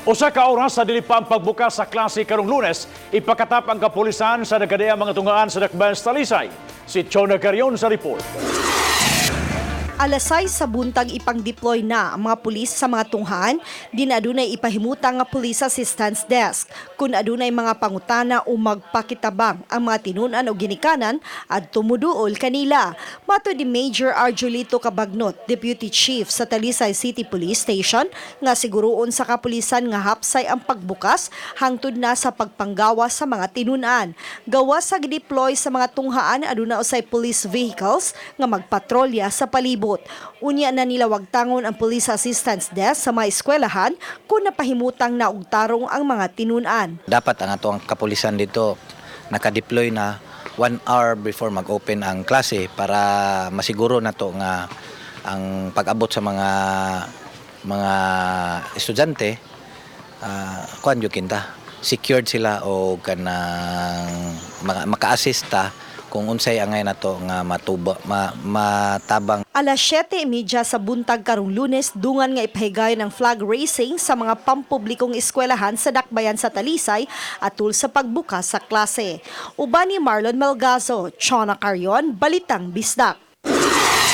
Usa ka oras sa dili pa ang pagbukas sa klase karong Lunes, ipakatap ang kapulisan sa nagkadaiyang mga tunghaan sa dakbayan sa Talisay. Si Chona Carion sa report. Alas 6 sa buntag, ipang-deploy na ang mga pulis sa mga tunghaan, din adunay ipahimutang nga police assistance desk. Kung adunay mga pangutana o magpakitabang ang mga tinunan o ginikanan, adto muduol kanila. Matod ni Major Arjulito Cabagnot, Deputy Chief sa Talisay City Police Station, nga siguroon sa kapulisan nga hapsay ang pagbukas hangtod na sa pagpanggawa sa mga tinunan. Gawas sa deploy sa mga tunghaan, aduna usay police vehicles nga magpatrolya sa palibot. Unya na nila wagtangon ang police assistance desk sa mga eskwelahan kung napahimutang na og tarong ang mga tinunan. Dapat ang atong kapulisan dito naka-deploy na 1 hour before mag-open ang klase para masiguro na to nga ang pag-abot sa mga estudyante, kuan jud kinta, secured sila o kanang maka-assist ta kung unsay angay nato nga matuba, matabang. Alas 7:30 sa buntag karong Lunes, dungan nga ipahigayon ang flag raising sa mga pampublikong eskwelahan sa dakbayan sa Talisay atul sa pagbukas sa klase. Uban ni Marlon Malgazo, Chona Carion, Balitang Bisdak.